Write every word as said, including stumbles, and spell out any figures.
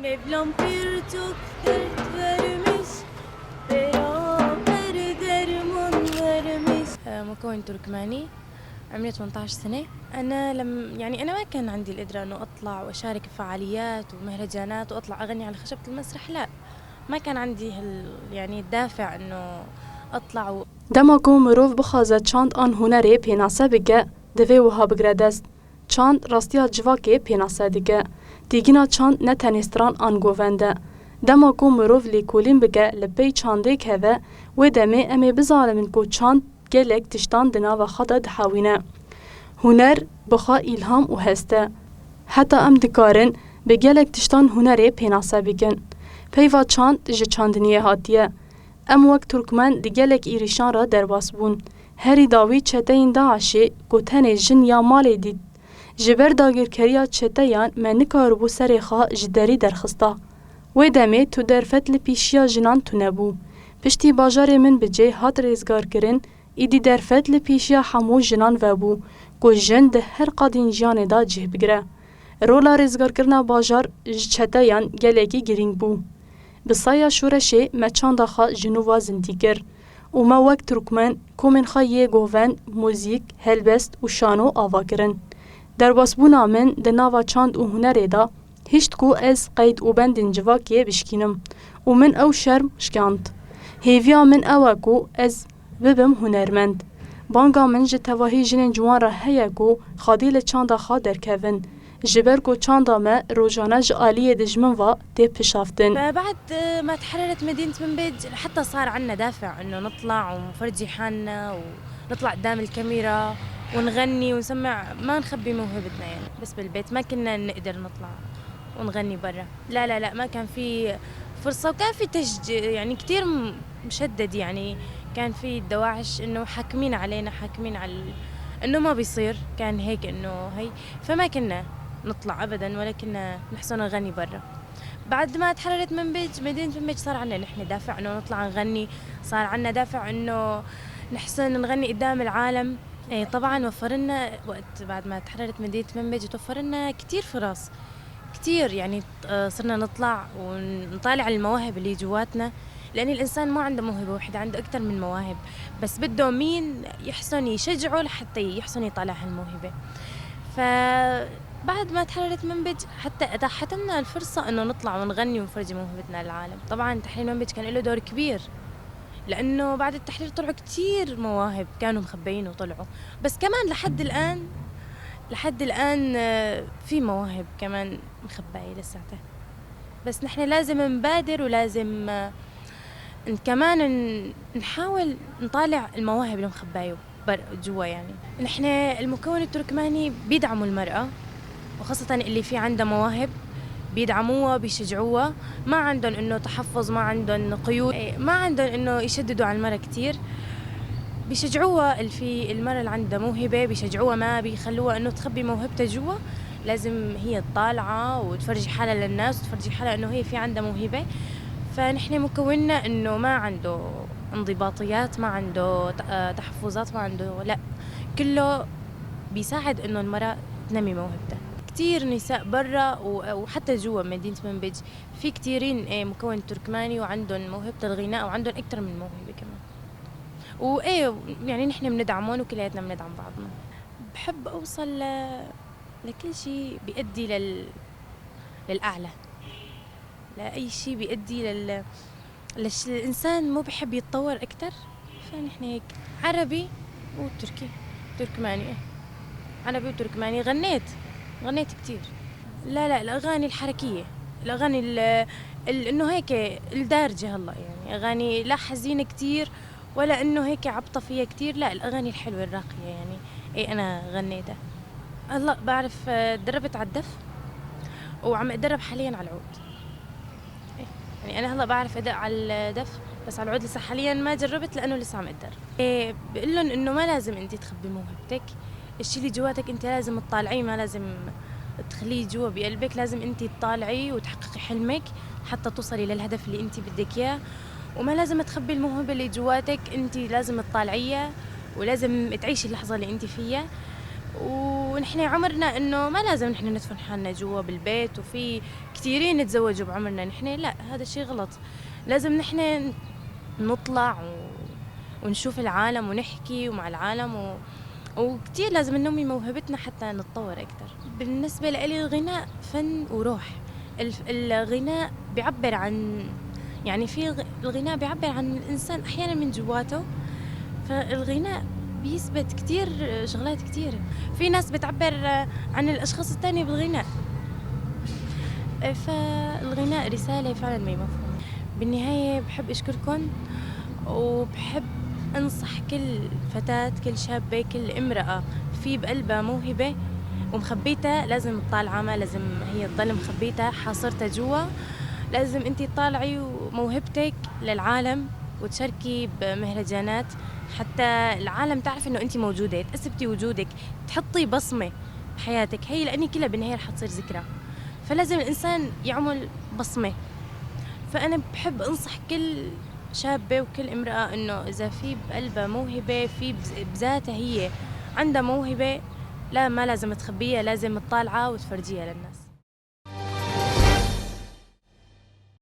Mevlam pir çok dert vermiş, beraber derman vermiş. مكون تركماني، عمري ثمنتاش سنة. أنا لم يعني أنا ما كان عندي القدرة إنه أطلع وأشارك في فعاليات ومهرجانات وأطلع أغني على خشبة المسرح، لا، ما كان عندي هال يعني الدافع إنه أطلع و- Dema ku mirov bixwaze çand an hunerê pênase bike, divê wiha bigre dest. Çand rastiya civakê pênase dike. Tîgina çand ne tenê stran an govend e. Dema ku mirov lêkolîn bike li pey çandê keve, wê demê em ê bizanimin ku çand gelek tiştan di nava xwe de dihewîne. Huner bi xwe îlham û hest e. Heta em dikarin bi gelek tiştan hunerê pênase bikin. Peyva çand ji çandiniyê hatiye. Em wek Turkmen di gelek êrîşan re derbas bûn. Herî dawî çeteyên DAIŞê ku tenê jin ya malê dît. Ji ber dagirkeriya çeteyan me nikaribû serê xwe ji derî derxista. Wê demê tu derfet li pêşiya jinan tune bû. Piştî bajarê Minbicê hat rêzgarkirin, îdî derfet li pêşiya hemû jinan vebû ku jin di her qadên jiyanê de cih bigire. Rola rêzgarkirina bajar ji çeteyan gelekî girîng bû. Bi saya şoreşê me çanda xwe ji nû ve zindî kir û me wek Turkmen komên xwe yê govend, muzîk, helbest û şano ava kirin. Derbasbûna min di nava çand û hunerê de hişt ku ez qeyd û bendên civakê bişkînim û min ew şerm şikand. Hêviya min ew e ku ez bibim hunermend. Banga min ji tevahî jinên ciwan re heye ku xwedî li çanda xwe derkevin. Ji ber ku çanda me rojane ji aliyê dijmin ve tê pişaftin. فبعد ما تحررت مدينة منبج حتى صار عنا دافع إنه نطلع ونفرجي حالنا ونطلع قدام الكاميرا ونغني ونسمع، ما نخبي موهبتنا يعني، بس بالبيت ما كنا نقدر نطلع ونغني برا. لا، لا، لا، ما كان في فرصة، وكان في تشج-، يعني، كتير م-، مشدد، يعني، كان في دواعش إنه حاكمين علينا، حاكمين على ال-، إنه ما بيصير، كان هيك إنه هي، فما كنا نطلع أبدًا، ولا كنا نحسن نغني برا. بعد ما تحررت منبج، مدينة منبج، صار عنا نحن دافع إنه نطلع نغني، صار عنا دافع إنه نحسن نغني قدام العالم. إيه، طبعًا وفر لنا وقت بعد ما تحررت مدينة منبج، توفر لنا كتير فرص. كتير، يعني، آه، صرنا نطلع ونطالع المواهب اللي جواتنا، لأن الإنسان ما عنده موهبة واحدة، عنده أكتر من مواهب، بس بده مين يحسن يشجعه لحتى يحسن يطالع هالموهبة. فبعد ما تحررت منبج، حتى أتاحت لنا الفرصة إنه نطلع ونغني ونفرجي موهبتنا للعالم. طبعًا تحرير منبج كان له دور كبير، لأنه بعد التحرير طلعوا كتير مواهب كانوا مخبيين وطلعوا، بس كمان لحد الآن، لحد الآن، آه، في مواهب كمان مخباية لساته. بس نحن لازم نبادر ولازم، آه، ن-، كمان ن-، نحاول نطالع المواهب المخباية بر-، جوا يعني. نحن المكون التركماني بيدعموا المرأة، وخاصة اللي في عندها مواهب، بيدعموها، بيشجعوها، ما عندهم إنه تحفظ، ما عندهم قيود، إيه، ما عندهم إنه يشددوا على المرأة كتير. بيشجعوها اللي في المرأة اللي عندها موهبة، بيشجعوها، ما بيخلوها إنه تخبي موهبتها جوا. لازم هي تطالعها وتفرجي حالها للناس وتفرجي حالها إنه هي في عندها موهبة. فنحن مكوننا إنه ما عنده انضباطيات، ما عنده ت-، آه، تحفظات، ما عنده، لا، كله بيساعد إنه المرأة تنمي موهبتها. كتير نساء برا و-، وحتى جوا مدينة منبج في كتيرين، إيه، مكون تركماني وعندهم موهبة الغناء وعندهم أكتر من موهبة كمان. وإيه، يعني نحن بندعمهم وكلياتنا بندعم بعضنا. بحب أوصل ل-، لكل شي بيؤدي لل-، للأعلى. لأي شي بيؤدي لل-، ليش الإنسان مو بحب يتطور أكتر؟ فنحن هيك عربي وتركي، تركماني، إيه. عربي وتركماني. غنيت، غنيت كتير. لا، لا، الأغاني الحركية، الأغاني ال-، ال-، إنه هيك الدارجة هلأ، يعني، أغاني لا حزينة كتير ولا إنه هيك عبطة فيها كتير، لا، الأغاني الحلوة الراقية، يعني، إيه، أنا غنيتها. هلأ بعرف، آه، دربت على الدف وعم أتدرب حاليًا على العود. إيه. يعني أنا هلأ بعرف أدق على الدف، بس على العود لسه حاليًا ما جربت لأنه لسه عم أتدرب. إيه، بقول لهم إنه ما لازم أنت تخبي موهبتك، الشي اللي جواتك أنت لازم تطالعيه، ما لازم تخليه جوا بقلبك، لازم أنت تطالعيه وتحققي حلمك حتى توصلي للهدف اللي أنت بدك إياه، وما لازم تخبي الموهبة اللي جواتك، أنت لازم تطالعيها ولازم تعيشي اللحظة اللي أنت فيها. و نحن عمرنا إنه ما لازم نحن ندفن حالنا جوا بالبيت، وفي كثيرين تزوجوا بعمرنا. نحن لا، هذا الشيء غلط. لازم نحن نطلع و... ونشوف العالم ونحكي ومع العالم و... وكتير لازم ننمي موهبتنا حتى نتطور أكتر. بالنسبة لإلي الغناء فن وروح. الف-، الغناء بيعبر عن، يعني، في غ-، الغناء بيعبر عن الإنسان أحيانًا من جواته. فالغناء بيثبت كتير شغلات كتير. في ناس بتعبر عن الأشخاص التانية بالغناء. فالغناء رسالة فعلًا ما مفهومة. بالنهاية بحب أشكركن، وبحب أنصح كل فتاة، كل شابة، كل امرأة في بقلبها موهبة ومخبيتها، لازم تطالعها، ما لازم هي تضل مخبيتها، حاصرتها جوا. لازم انتي تطالعي موهبتك للعالم وتشاركي بمهرجانات حتى العالم تعرف إنه انتي موجودة، تثبتي وجودك، تحطي بصمة بحياتك. هي لأني كلها بالنهاية رح تصير ذكرى، فلازم الإنسان يعمل بصمة. فأنا بحب أنصح كل شابة وكل امرأة إنه إذا في بقلبها موهبة، في بز-، بذاتها هي عندها موهبة، لا، ما لازم تخبيها، لازم تطالعها وتفرجيها للناس.